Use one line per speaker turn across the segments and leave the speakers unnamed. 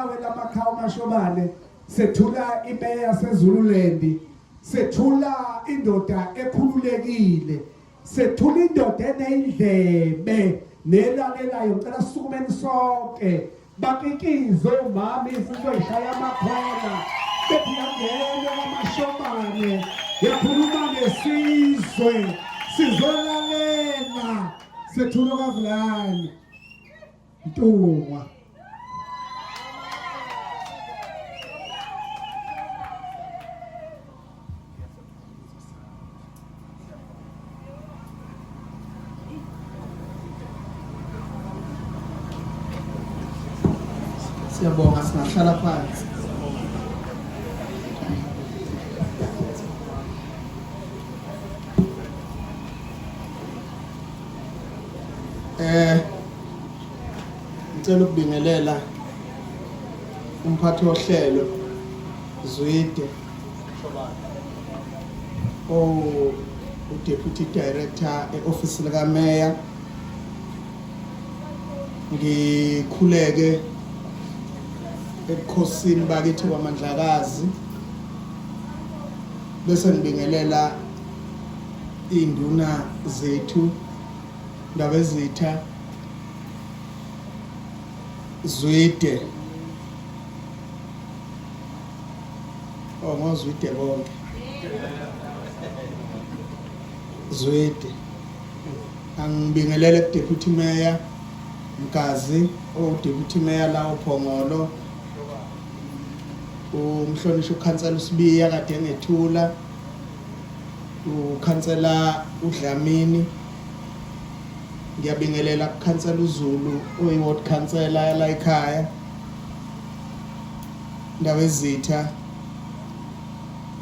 Iqhawe lamakhawa Mashobane, sethula imeya yaseZululand, sethula indoda ekhululekile, sethula indoda eneyindlebe nelalelayo. Ngicela sisukumeni sonke, bakikize omama izinto eyishaya amakhwela, bethi yangena kwaMashobane yakhuluma nesizwe, sizolalela. Sethula kaVulani Ntungwa.
Siyabonga, singahlala phansi. Ngicela ukubingelela umphathi wohlelo Zwide, oh uDeputy Director eoffice lika Mayor. Ngikhuleke ebukhosini bakithi kwaMandlakazi, bese ngibingelela induna zethu, Ndabezitha Zwide. Oh, ngoZwide bonke. Zwide. Angibingelele ku Deputy Mayor Mgazi, o Deputy Mayor la oPhongolo. Umhlonishwa ukhansela uSibiya kade ngethula. Ukhansela uDlamini. Ngiyabingelela kukhansela uZulu oyi-ward councillor yala ekhaya. Ndabezitha,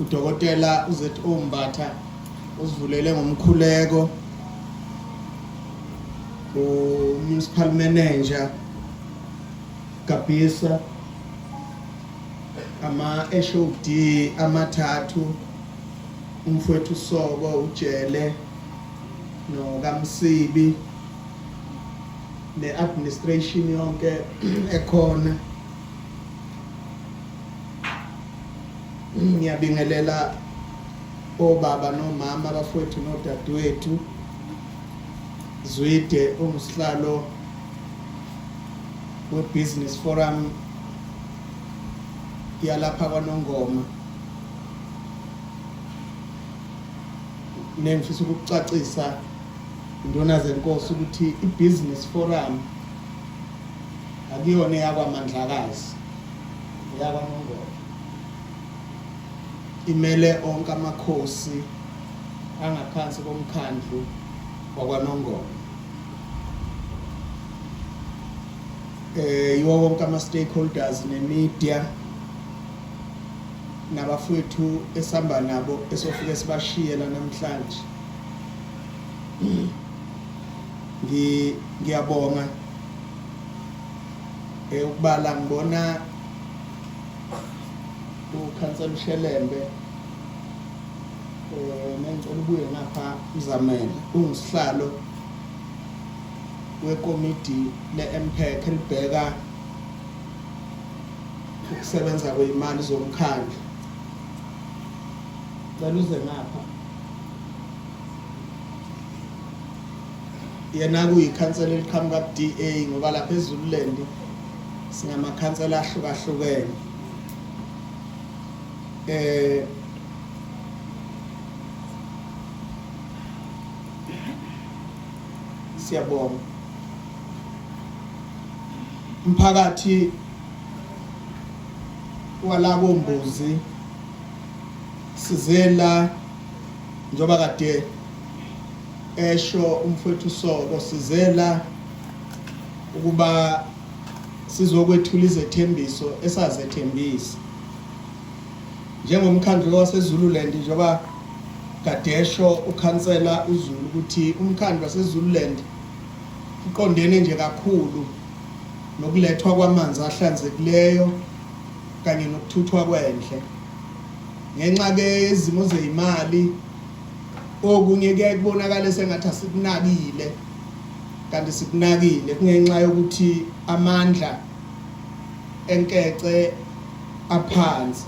udokotela uZO Mbatha usivulele ngomkhuleko, u-municipal manager Gabisa, ama-HOD amathathu, umfowethu Soko, uJele noKamsibi, ne-administration yonke ekhona. Ngiyabingelela obaba nomama, abafowethu nodadewethu. Zwide ungusihlalo we-business forum yalapha kwaNongoma. Nengifisa ukukucacisa, nduna zenkosi, ukuthi i-business forum akuyona eyakwaMandlakazi, eyakwaNongoma. Imele onke amakhosi angaphansi komkhandlu wakwaNongoma, yiwo wonke ama stakeholders ne-media nabafowethu esihamba nabo esofike sibashiye la namhlanje. Ngiyabonga ukubala ngibona ukhansela uShelembe, nengicela ubuye ngapha uZamele, ungusihlalo wekomidi le-MPAC elibheka ukusebenza kweyimali zomkhandlu. Cela uze ngapha. Yena kuyikhansela eliqhamuka ku-DA, ngoba lapha eZululand sinamakhansela ahlukahlukene. Siyabonga umphakathi walabo Mbuzi. Sizela njengoba kade esho umfowethu Soko, sizela ukuba sizokwethula izethembiso esazethembisa njengomkhandlu waseZululand, njengoba kadesho ukhansela uZulu ukuthi umkhandlu waseZululand uqondene nje kakhulu nokulethwa kwamanzi ahlanzekileyo kanye nokuthuthwa kwendle. Ngenxa ke yezimo zeyimali, okunye kuyaye kubonakale sengathi asikunakile, kanti sikunakile. Kungenxa yokuthi amandla enkece aphansi.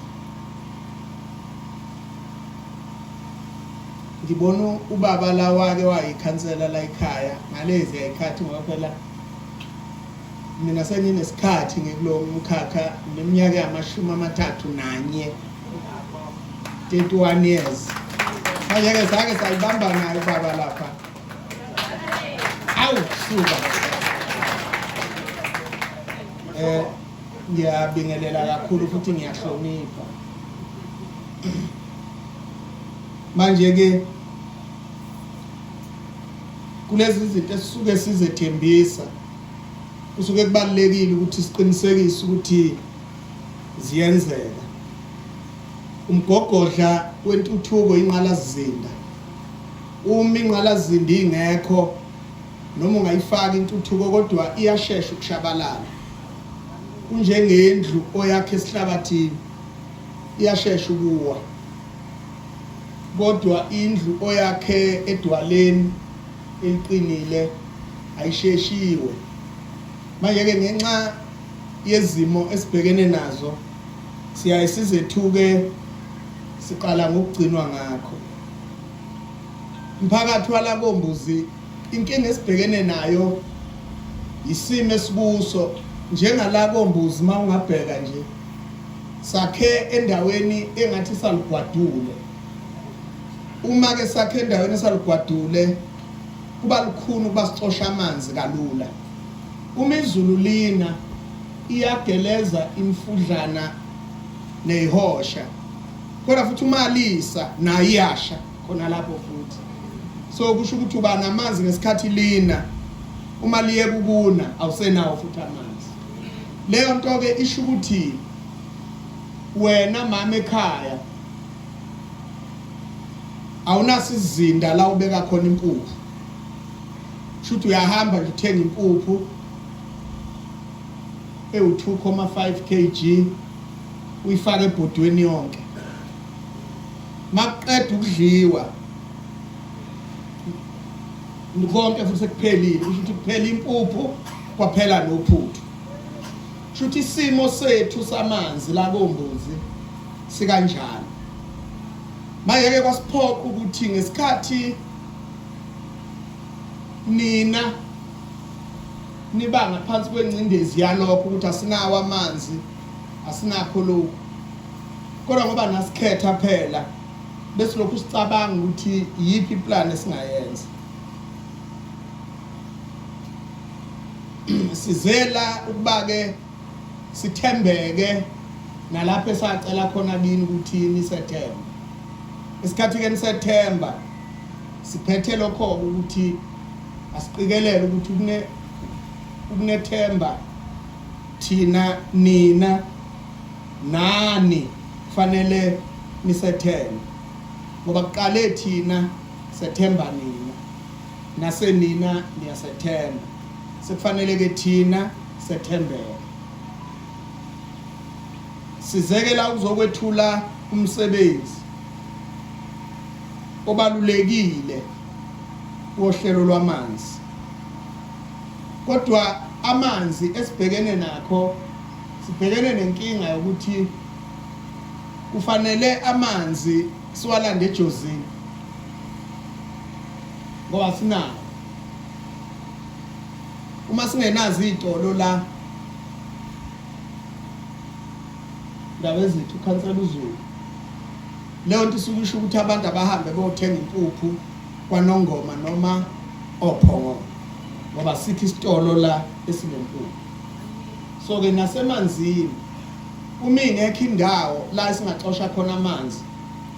Ngibona ubaba la wake wayikhansela la ekhaya ngalezi yayikhathi ngoba phela mina senginesikhathi ngikulo mkhakha neminyaka yamashumi amathathu nanye 31 years manje-ke sake sayibamba naye ubaba lapha awu suka eh ngiyabingelela kakhulu futhi ngiyahlonipha manje ke kulezi zinto esisuke sizethembisa kusuke kubalulekile ukuthi siqinisekise ukuthi ziyenzeka umgogodla wentuthuko inqalasizinda uma inqalasizinda ingekho noma ungayifaka intuthuko kodwa iyashesha ukushabalala kunjengendlu oyakhe esihlabathini iyashesha ukuwa kodwa indlu oyakhe edwaleni eliqinile ayisheshiwe manje-ke ngenxa yezimo esibhekene nazo siyaye sizethuke siqala ngokugcinwa ngakho mphakathi walakombuzi inkinga esibhekene nayo isimo esikuso njengala kombuzi uma ungabheka nje sakhe endaweni engathi salugwadule uma ke sakhe endaweni esalugwadule kuba lukhuni ukuba sicosha amanzi kalula uma izulu lina iyageleza imfudlana neyihosha kodwa futhi uma lisa nayo iyasha khona lapho futhi so kusho ukuthi uba namanzi ngesikhathi lina uma liyeka ukuna awusenawo futhi amanzi leyo nto ke isho ukuthi wena mama ekhaya awunasizinda la ubeka khona impuphu shuthi uyahamba nje uthenga impuphu ewu-2,5 kg uyifake ebhodweni yonke makuqeda ukudliwa konke futhi sekuphelile kusho ukuthi kuphela impuphu kwaphela nophuthu kusho ukuthi isimo sethu samanzi la kombuzi sikanjalo manje ke kwasiphoqa ukuthi ngesikhathi nina niba ngaphansi kwengcindezi yalokho ukuthi asinawo amanzi asinakho lokhu kodwa ngoba nasikhetha phela bese lokhu sicabanga ukuthi iyiphi iplan esingayenza sizela ukuba ke sithembeke nalapho esacela khona kini ukuthi nisethembe isikhathi ke nisethemba siphethe lokho ukuthi asiqikelele ukuthi kune ukunethemba thina nina nani kufanele nisethembe ngoba kuqale thina sethemba nina nasenina niyasethemba sekufanele ke thina sethembeke sizekela uzokwethula umsebenzi obalulekile wohlelo lwamanzi kodwa amanzi esibhekene nakho sibhekene nenkinga yokuthi kufanele amanzi siwalande eJozini ngoba sinawo uma singenazo izitolo la ndaba ezithi ukhansela uZulu leyo nto isuke isho ukuthi abantu abahambe beyothenga impuphu kwaNongoma noma oPhongolo ngoba sikho isitolo la esinempuphu so ke nasemanzini uma ingekho indawo la esingacosha khona amanzi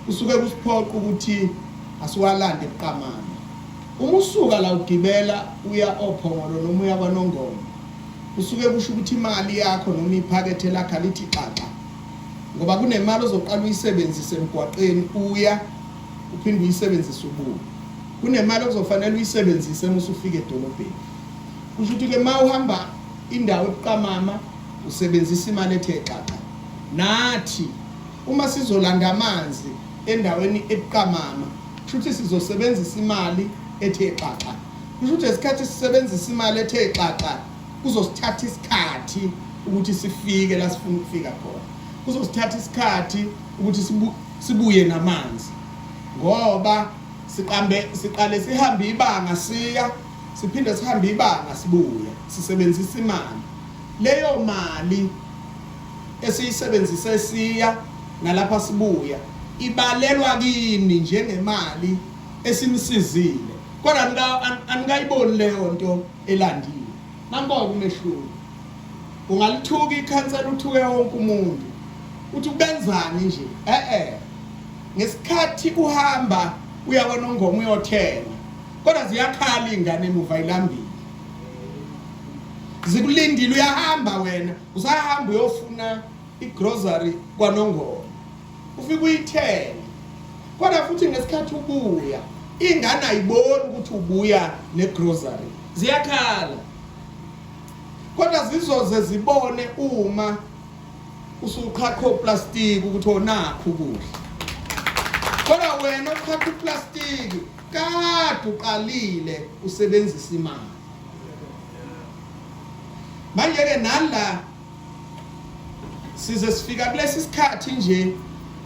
kusuke kusiphoqa ukuthi asiwalande ebuqamama uma usuka la ugibela uya oPhongolo noma uya kwaNongoma kusuke kusho ukuthi imali yakho noma iphakethe lakho alithi xaxa ngoba kunemali ozoqala uyisebenzise emgwaqeni uya uphinde uyisebenzise ubuye kunemali okuzofanele uyisebenzise uma usufika edolobheni kusho ukuthi ke uma uhamba indawo ebuqamama usebenzisa imali ethe xaxa nathi uma sizolanda amanzi endaweni ebuqamama kusho ukuthi sizosebenzisa imali ethe xaxa kusho ukuthi ngesikhathi sisebenzisa imali ethe xaxa kuzosithatha isikhathi ukuthi sifike la sifuna ukufika khona. Kuzosithatha isikhathi ukuthi sibuye namanzi ngoba siqambe siqale sihambe ibanga siya siphinde sihambe ibanga sibuya sisebenzisa imali. Leyo mali esiyisebenzise siya nalapha sibuya ibalelwa kini njengemali esinisizile kodwa anikayiboni leyo nto elandiwe. Namboka umehluko. Ungalithuka ikhansela uthuke wonke umuntu uthi ubenzani nje eh eh ngesikhathi uhamba uya kwaNongoma uyothenga kodwa ziyakhala ingane emuva ilambile zikulindile uyahamba wena usahamba uyofuna igrocery kwaNongoma ufike uyithenge kodwa futhi ngesikhathi ubuya ingane ayiboni ukuthi ubuya negrocery ziyakhala kodwa zizoze zibone uma usuqhaqha oplastiki ukuthi onakho ukudla kodwa wena uqhaqha uplastiki kade uqalile usebenzisa imali manje ke nala size sifika kulesi sikhathi nje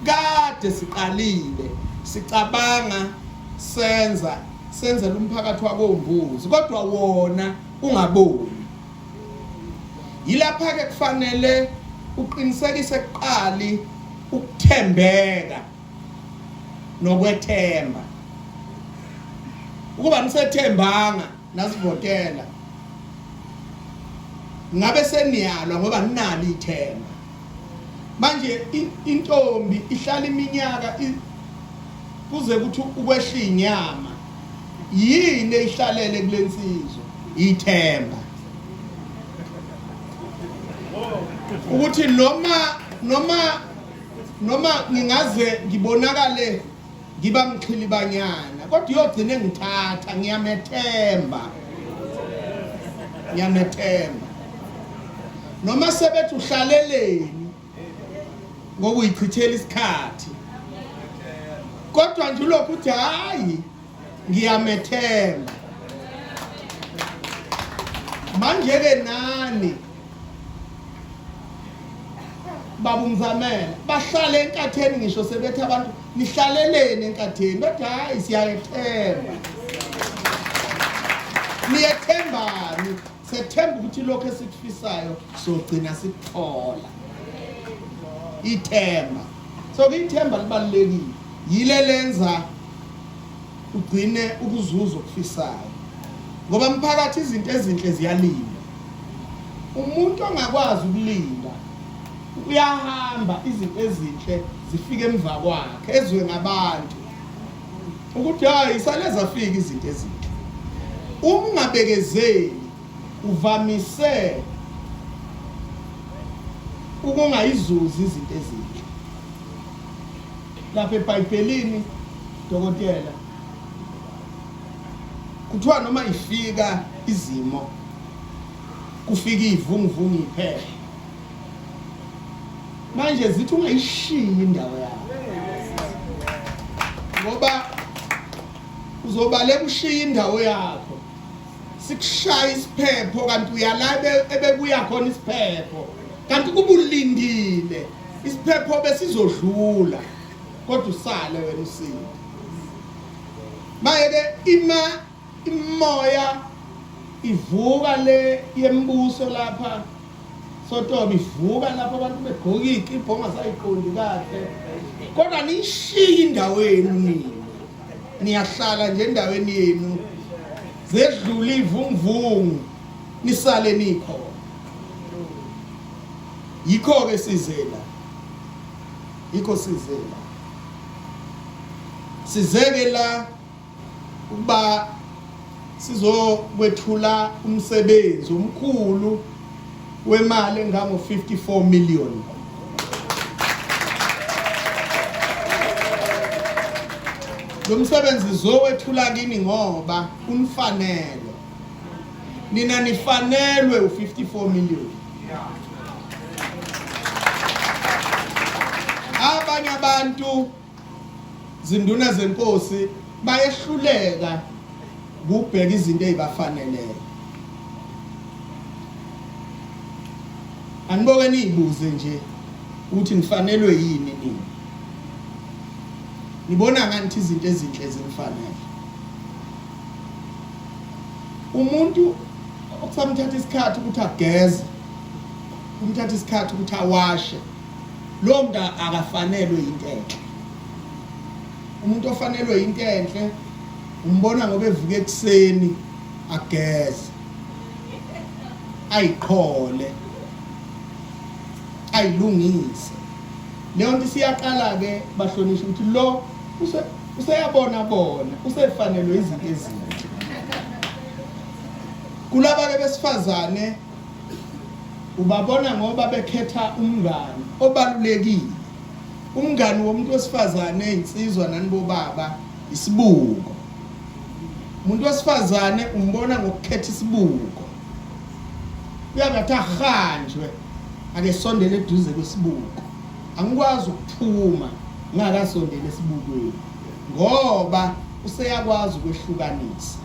kade siqalile sicabanga senza senzela umphakathi wakombuzi kodwa wona ungaboni yilapha ke kufanele uqinisekise kuqali ukuthembeka nokwethemba ukuba nisethembanga nasivotela ngabe seniyalwa ngoba ninalo ithemba manje intombi ihlala iminyaka kuze kuthi ukwehla inyama yini eyihlalele kulensizwa ithemba ukuthi noma noma noma ngingaze ngibonakale ngiba mxhilibanyana kodwa uyogcina engithatha ngiyamethemba ngiyamethemba noma sebethi uhlaleleni ngoba uyichithela isikhathi kodwa nje ulokhu uthi hayi ngiyamethemba manje ke nani baba umzamela bahlale enkatheni ngisho sebethi abantu nihlaleleni enkatheni bathi hayi siyayethemba niyethembani sethemba ukuthi lokho esikufisayo sogcina sikuthola ithemba so ke ithemba libalulekile yile lenza ugcine ukuzuza okufisayo ngoba mphakathi izinto ezinhle ziyalinda umuntu ongakwazi ukulinda uyahamba izinto ezinhle zifike emva kwakhe ezwe ngabantu ukuthi hayi sale zafika izinto ezinhle uma ungabekezeli uvamise ukungayizuzi izinto ezinhle lapha eBhayibhelini dokotela kuthiwa noma ifika izimo kufika ivunguvungu iphela manje zithi ungayishiyi indawo yakho ngoba uzobaleka ushiye indawo yakho sikushaya isiphepho kanti uyala ebekuya khona isiphepho kanti kubulindile isiphepho besizodlula kodwa usale wena usinde maye ke ima imoya ivuka le yembuso lapha sotoba ivuka lapho abantu begqoka iy'kibho ongasayiqondi kahle kodwa niyishiye indawo yenu nina niyahlala nje endaweni yenu zedlula ivunguvungu nisale nikhona yikho-ke sizela yikho sizela sizeke la ukuba sizokwethula umsebenzi omkhulu wemali engango-54 million. Lo msebenzi zowethula kini ngoba unifanele. Nina nifanelwe u-54 million. Abanye abantu zinduna zenkosi bayehluleka kubheka izinto ezibafaneleyo. Aniboke niyibuze nje ukuthi nifanelwe yini nini. Nibona ngani izinto ezinhle zinifanele? Umuntu okusamthatha isikhathi ukuthi ageze, kumthatha isikhathi ukuthi awashe, lowo muntu akafanelwe into enhle. Umuntu ofanelwe into enhle umbona ngoba evuka ekuseni ageze, ayiqhole, ayilungise. Leyo nto isiyaqala-ke bahlonishwa ukuthi lo useyabona bona usefanelwe izinto ezinhle. Kulaba-ke besifazane ubabona ngoba bekhetha umngani obalulekile. Umngani womuntu wesifazane insizwa nani bobaba isibuko. Umuntu wesifazane umbona ngokukhetha isibuko. Uyabe athi ahanjwe ake sondele eduze kwesibuko. Angikwazi ukuphuma ngingakasondeli esibukweni ngoba useyakwazi ukwehlukanisa.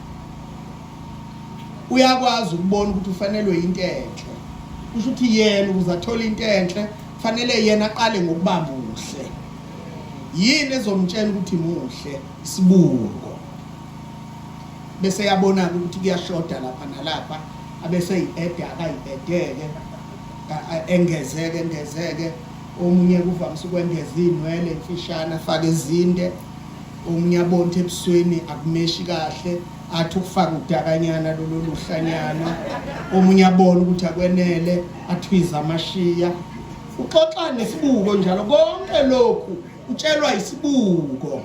Uyakwazi ukubona ukuthi ufanelwe into enhle. Kusho ukuthi yena ukuze athole into enhle kufanele yena aqale ngokuba muhle. Yini ezomtshela ukuthi muhle? Isibuko. Bese yabona ukuthi kuyashoda lapha nalapha, abese yi-ede akayi-edeke, engezeke engezeke. Omunye kuvamise ukwengeza iy'nwele emfishane afake ezinde, omunye abone ukuthi ebusweni akumeshi kahle athi ukufaka udakanyana lolu luhlanyana, omunye abone ukuthi akwenele athwize amashiya. Uxoxa nesibuko njalo, konke lokhu utshelwa isibuko,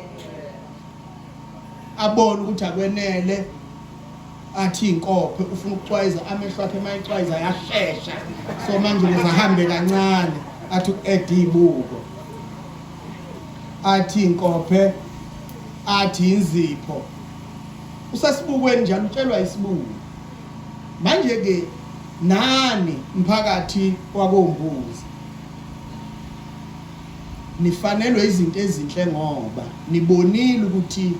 abone ukuthi akwenele athi inkophe ufuna ukucwayiza amehlo akhe, mayicwayiza ayashesha, so manje ukuze ahambe kancane athi uku-eda izibuko, athi inkophe, athi inzipho. Usesibukweni njalo, utshelwa isibuko. Manje ke nani mphakathi wakoMbuzi nifanelwe izinto ezinhle ngoba nibonile ukuthi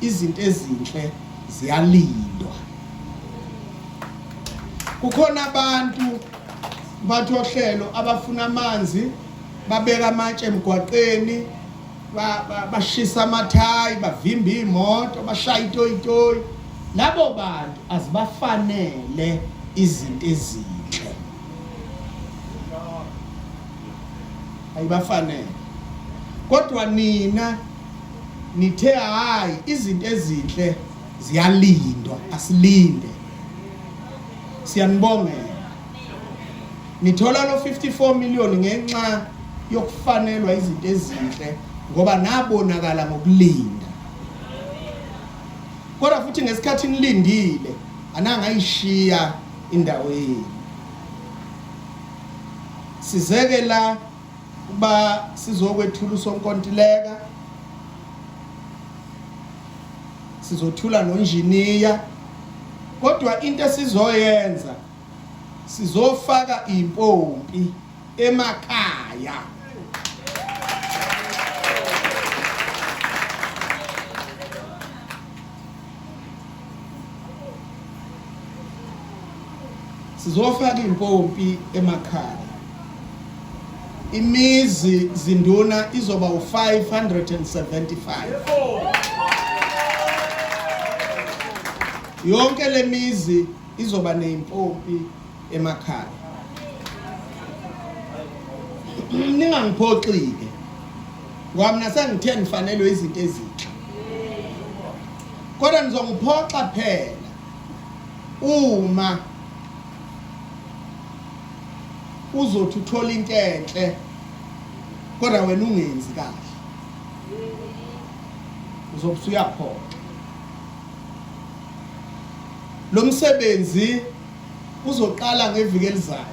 izinto ezinhle ziyalindwa. Kukhona abantu mphathi wohlelo abafuna amanzi, babeka amatshe emgwaqeni, bashisa amathayi, bavimba iy'moto, bashaya itoyitoyi. Labo bantu azibafanele izinto ezinhle, ayibafanele. Kodwa nina nithe hayi, izinto ezinhle ziyalindwa, asilinde. Siyanibongela. Nithola lo 54 million ngenxa yokufanelwa izinto ezinhle ngoba nabonakala ngokulinda. Kodwa futhi ngesikhathi nilindile anangayishiya indawo yenu. Sizeke la ukuba sizokwethula usonkontileka, sizothula nonjiniya, kodwa into esizoyenza sizofaka impompi emakhaya. Sizofaka impompi emakhaya. Imizi zinduna izoba u-575. Yonke lemizi izoba neyimpompi emakhaya. Ningangiphoxi-ke ngoba mina sengithe nifanelwe izinto ezinhle, kodwa nizongiphoxa phela uma uzothi uthola into enhle kodwa wena ungenzi kahle, uzobe usuyaphoxa. Lo msebenzi uzoqala ngeviki elizayo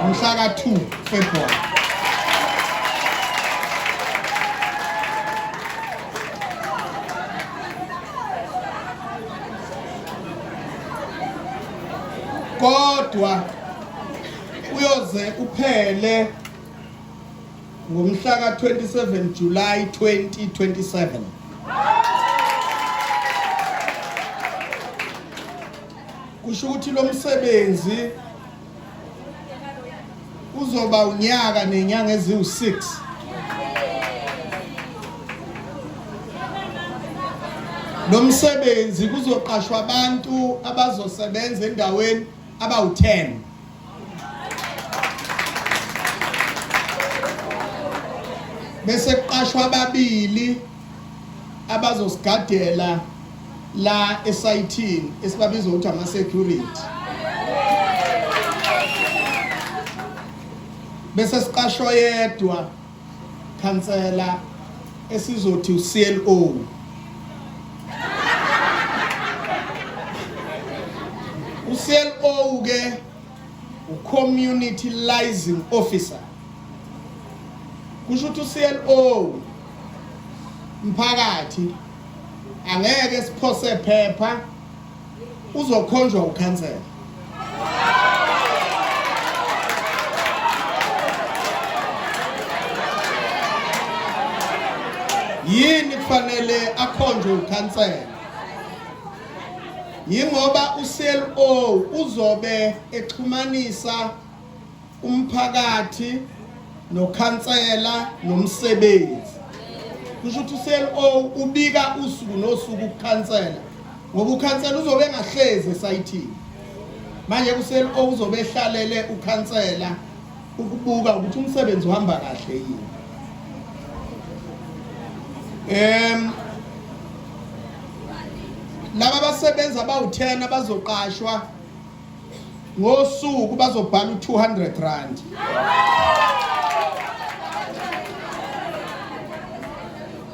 mhla ka-2 February. Kodwa uyoze uphele ngomhla ka-27 July 2027. Kusho ukuthi lo msebenzi Kuzoba unyaka nenyanga eziwu-6. Lo msebenzi kuzoqashwa abantu abazosebenza endaweni abawu-10. Bese kuqashwa ababili abazosigadela la esayithini esibabiza ukuthi ama security. Bese siqashwa yedwa khansela esizothi uCLO. UCLO ke uCommunity Liaison Officer. Kusho ukuthi uCLO mphakathi angeke siphose phepha, uzokhonjwa ukhansela. Yini kufanele akhonjwe ukhansela? Yingoba uCLO uzobe exhumanisa umphakathi nokhansela nomsebenzi. Kusho ukuthi uCLO ubika usuku nosuku kukhansela, ngoba ukhansela uzobe engahlezi esayithini. Manje uCLO uzobe ehlalele ukhansela ukubuka ukuthi umsebenzi uhamba kahle yini. Laba abasebenzi abawu-10 abazoqashwa ngosuku bazobhala u-200 rand.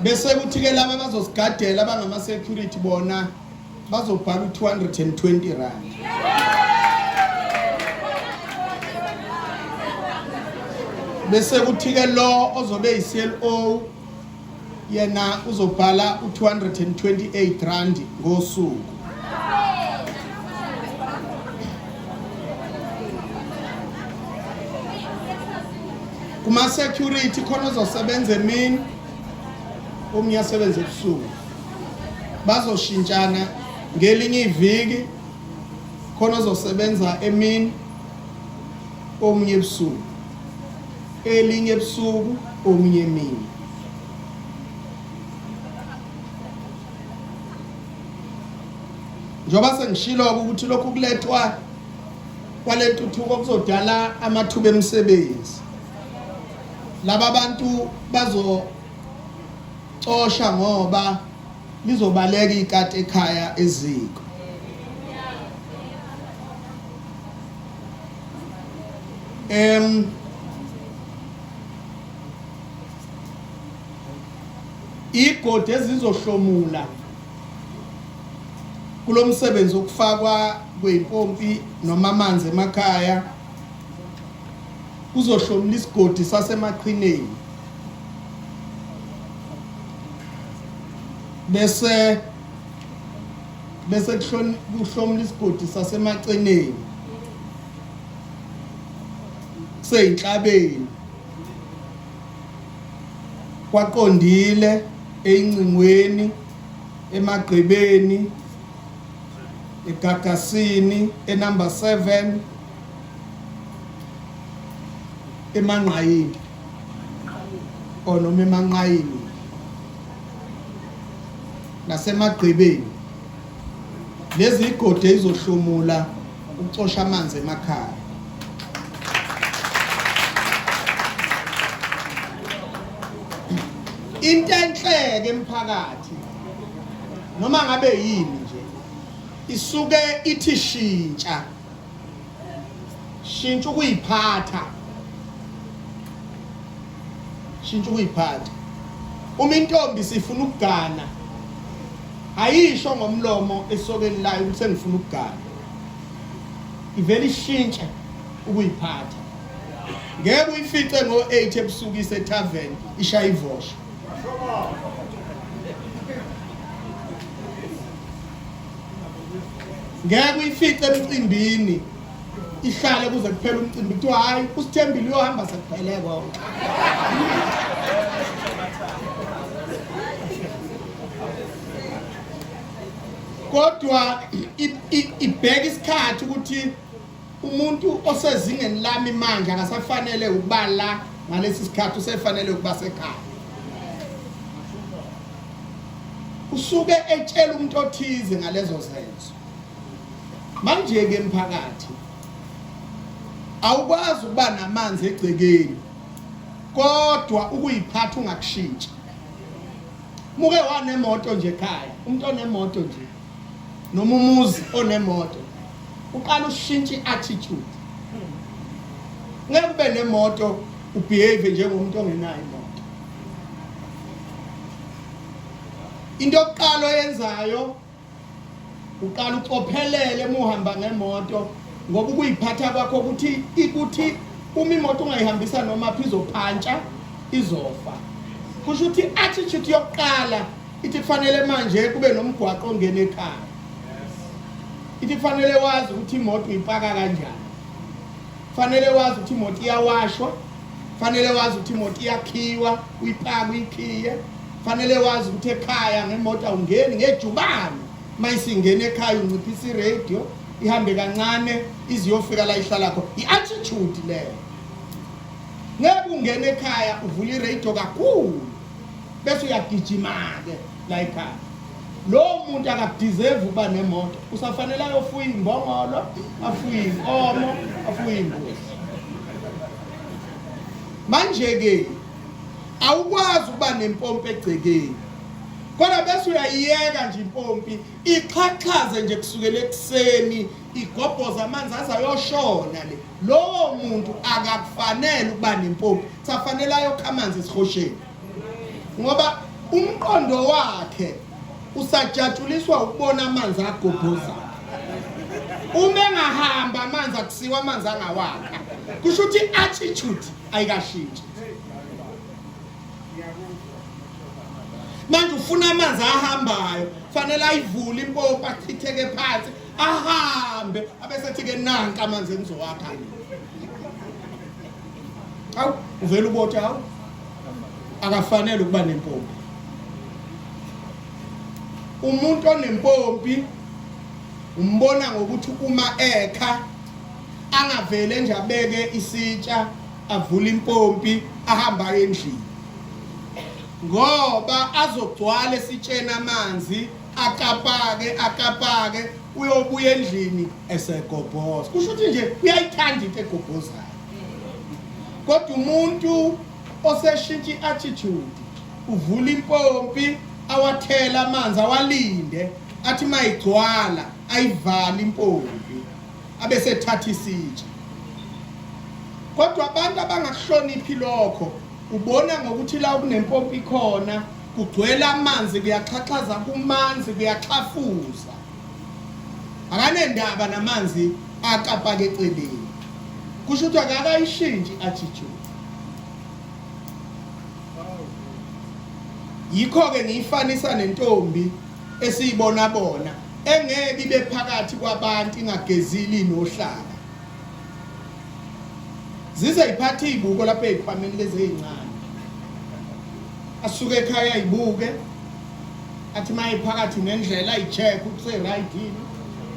Bese kuthi-ke laba abazosigadela abangama-security bona bazobhala u-220 rand. Bese kuthi-ke lo ozobe yi-CLO yena uzobhala u-228 rand ngosuku. Kuma security khona ozosebenza emini, omunye asebenze ebusuku. Bazoshintshana ngelinye iviki, khona ozosebenza emini, omunye ebusuku, elinye ebusuku, omunye emini. Njengoba sengishilo ukuthi lokhu kulethwa kwalentuthuko kuzodala amathuba emisebenzi. Laba bantu bazocosha ngoba lizobaleka ikati ekhaya eziko. Igodi ezizohlomula kulomsebenzi wokufakwa kwempompi noma amanzi emakhaya kuzohlomula isigodi saseMaqhineni, bese kuhlomula isigodi saseMacineni seyinhlabeni kwaqondile eyincingweni emagqibeni egagasini enumber 7 emanqayini or noma emanqayini nasemagqibeni. Lezi igodi ezizohlomula ukucosha amanzi emakhaya. Into enhleke emphakathi noma ngabe yini nje isuke ithi shintsha shintsha ukuyiphatha, shintsha ukuyiphatha. Uma intombi sifuna ukugana ayisho ngomlomo esokeni layo ukuthi sengifuna ukugana, ivele ishintshe ukuyiphatha. Ngeke uyifice ngo-8 ebusuku ise-tavern ishaya ivosha. Ngeke uyifice emcimbini ihlale kuze kuphele umcimbi, kuthiwa hayi usithembile uyohamba sekuphele konke. Kodwa ibheka isikhathi ukuthi Umuntu osezingeni lami manje akasafanele ukuba la ngalesi sikhathi, usefanele ukuba sekhaya. Usuke etshela umuntu othize ngalezo zenzo. Manje-ke mphakathi, awukwazi ukuba namanzi egcekeni kodwa ukuyiphatha ungakushintshi. Muke wanemoto nje ekhaya, umuntu onemoto nje noma umuzi onemoto uqala ushintshe i-attitude. Ngeke ube nemoto ubehave njengomuntu ongenayo imoto. Into yokuqala oyenzayo uqala ucophelele uma uhamba ngemoto ngoba ukuyiphatha kwakho ukuthi ikuthi uma imoto ungayihambisa noma phi izophantsha izofa. Kusho ukuthi i-attitude yokuqala ithi kufanele manje kube nomgwaqo ongena ekhaya. Ithi kufanele wazi ukuthi imoto uyipaka kanjani. Fanele wazi ukuthi imoto iyawashwa. Fanele wazi ukuthi imoto iyakhiwa, uyipaka uyikhiye. Fanele wazi ukuthi ekhaya ngemoto awungeni ngejubane. Mayisingena ekhaya unciphisa iradio, ihambe kancane iziyofika la ihlala khona. I-attitude leyo. Ngeke ungene ekhaya uvule iradio kakhulu bese uyagijima-ke la ekhaya. Lowo muntu akakudeserve ukuba nemoto, usafanele ayofuya imbongolo, afuye inkomo, afuye imbuzi. Manje-ke awukwazi ukuba nempompi egcekeni kodwa bese uyayiyeka nje impompi ixhaxhaze nje kusukela ekuseni igobhoza amanzi aze ayoshona le. Lowo muntu akakufanele ukuba nempompi, safanele ayokha amanzi esihosheni ngoba umqondo wakhe usajatshuliswa ukubona amanzi agobhozayo. Uma engahamba amanzi akusiwa amanzi angawakha, kusho ukuthi i-attitude ayikashintshi. Manje ufuna amanzi ahambayo, fanele ayivule impompi achitheke phansi ahambe abesethi-ke nanka amanzi engizowakha mina. Awu uvela ubothi awu akafanele ukuba nempompi. Umuntu onempompi umbona ngokuthi uma ekha angavele nje abeke isitsha avule impompi ahamba aye endlini ngoba azogcwala esitsheni amanzi akapake akapake uyobuya endlini esegobhoza. Kusho ukuthi nje uyayithanda into egobhozayo. Kodwa umuntu oseshintsha i-attitude uvula impompi awathela amanzi awalinde athi mayigcwala ayivale impompi abesethatha isitsha. Kodwa abantu abangakuhloniphi lokho ubona ngokuthi la kunempompi khona kugcwele amanzi kuyaxhaxhaza kumanzi kuyaxhafuza. Akanendaba namanzi akapaka eceleni. Kusho ukuthi akakayishintshi i-attitude. Yikho-ke ngiyifanisa nentombi esiyibona bona engeke ibe phakathi kwabantu ingagezile inohlaka. Zize iphathe izibuko lapha ezikhwameni lezi ezincane. Asuke ekhaya ayibuke athi uma ephakathi nendlela ayi-check ukuthi se-right yini,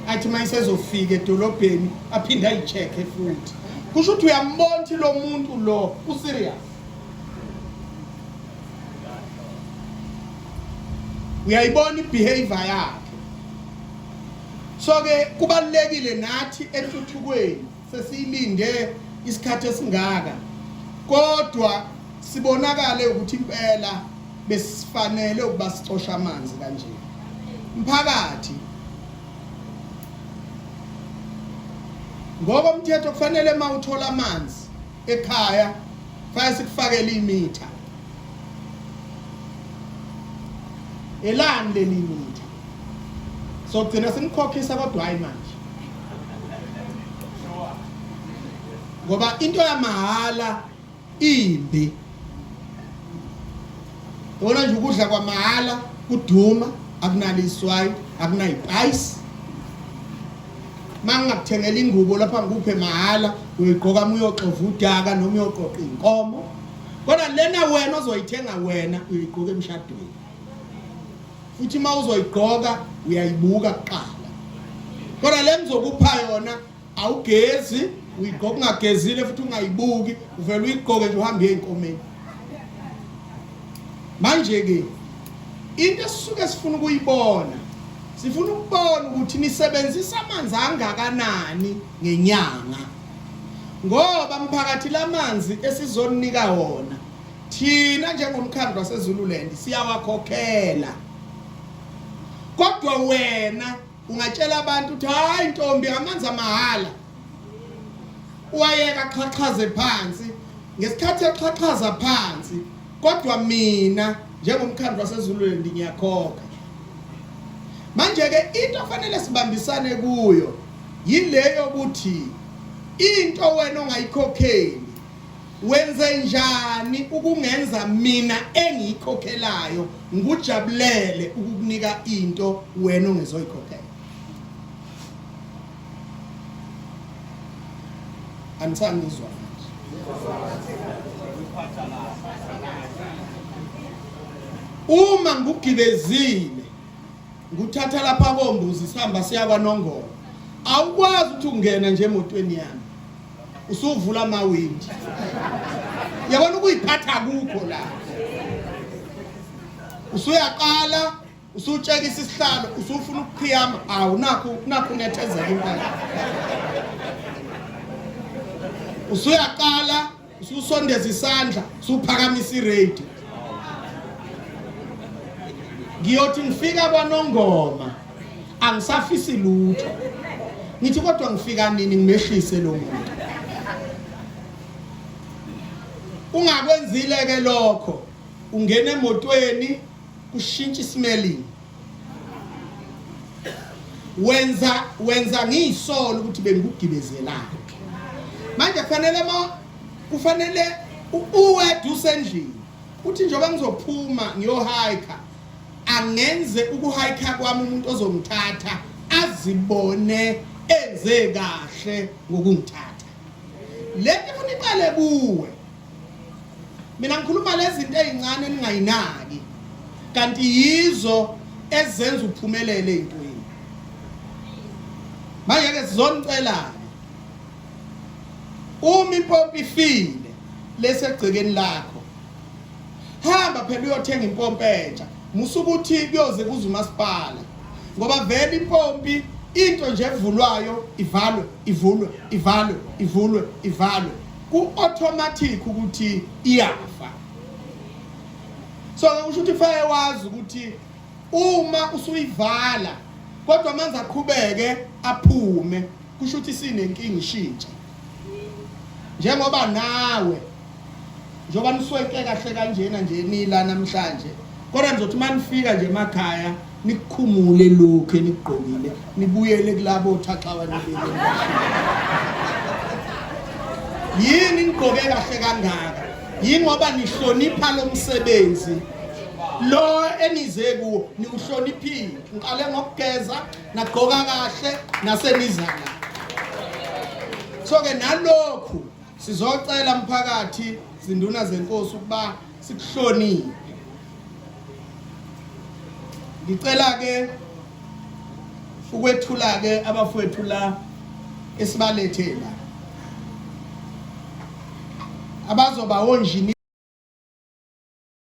athi uma isezofika edolobheni aphinde ayi-check-e futhi. Kusho ukuthi uyambona ukuthi lo muntu lo userious. Uyayibona i-behavior yakhe. So ke kubalulekile nathi entuthukweni sesiyilinde isikhathi esingaka kodwa sibonakale ukuthi impela besifanele ukuba sicosha amanzi kanje. Mphakathi ngokomthetho kufanele uma uthola amanzi ekhaya fanele sikufakele imitha. Elani leli mitha? Sogcina simkhokhisa kodwa hayi manje. Ngoba into yamahhala imbi. Yabona nje ukudla kwamahhala kuduma akunalo iswayi akunayipayisi. Mangingakuthengela ingubo lapha ngikuphe mahhala uyoyigqoka uma uyoxova udaka noma uyoqoqa inkomo. Kodwa lena wena ozoyithenga wena uyoyigqoka emshadweni. Futhi uma uzoyigqoka uyayibuka kuqala. Kodwa le ngizokupha yona Awugezi, uyigqoka ungagezile futhi ungayibuki, uvele uyigqoke nje uhambe ey'nkomeni. Manje-ke into esisuke sifuna ukuyibona, sifuna ukubona ukuthi nisebenzisa amanzi angakanani ngenyanga, ngoba mphakathi lamanzi esizonika wona thina njengomkhandlu waseZululand siyawakhokhela, kodwa wena ungatshela abantu ukuthi hayi ntombi amanzi amahhala, uwayeka axhaxhaze phansi. Ngesikhathi exhaxhaza phansi, kodwa mina njengomkhandlu waseZululand ngiyakhokha. Manje-ke into afanele sibambisane kuyo yileyo ukuthi into wena ongayikhokheli wenze njani ukungenza mina engiyikhokhelayo ngikujabulele ukukunika into wena ongezoyikhokhela. Anisangizwa manje? Uma ngikugibezile nguthatha lapha kombuzi sihamba siya kwaNongoma, awukwazi ukuthi ungena nje emotweni yami usuvula amawindi. Yabona ukuyiphatha kukho la, usuyaqala usutshekisa isihlalo, usufuna ukuqhiyama, awu nakhu nakhu unethezeka impela. Usuyaqala ususondeza isandla, usuphakamisa iradio. Ngiyothi ngifika kwaNongoma angisafisi lutho, ngithi kodwa ngifika nini ngimehlise lo muntu. Ungakwenzile ke lokho, ungena emotweni kushintsha ismelling, wenza wenza ngiyisolo ukuthi bengikugibezelana. Manje kufanele ma kufanele uwedwa usendlini uthi njengoba ngizophuma ngiyohike, angenze ukuhike kwami umuntu ozongithatha azibone enze kahle ngokungithatha. Lento ifuna iqale kuwe. Mina ngikhuluma lezi zinto ezincane ningayinaki, kanti yizo ezenza uphumelele ey'ntweni. Manje-ke sizonicela-ke, uma impompi ifile lesegcekeni lakho, hamba phela uyothenga impompi entsha. Musa ukuthi kuyoze kuze umasipala, ngoba vele impompi into nje evulwayo ivalwe, ivulwe, ivalwe, ivulwe, ivalwe, ku-automatic ukuthi iyafa. So kusho ukuthi fanele wazi ukuthi uma usuyivala kodwa amanzi aqhubeke aphume, kusho ukuthi sinenkinga, ishintshe. Njengoba nawe njengoba niswenke kahle kanjena nje nila namhlanje, kodwa nizothi uma nifika nje emakhaya nikukhumule lokhu enikugqokile, nibuyele kulabo thaxawa nibele. Yini nigqoke kahle kangaka? Yingoba nihlonipha lo msebenzi lo enize kuwo, niwuhloniphile. Ngiqale ngokugeza, nagqoka kahle, naseniza la. So ke nalokhu sizocela mphakathi, zinduna zenkosi, ukuba sikuhloniphe. Ngicela ke ukwethula ke abafowethu la esibalethe la abazoba onjini.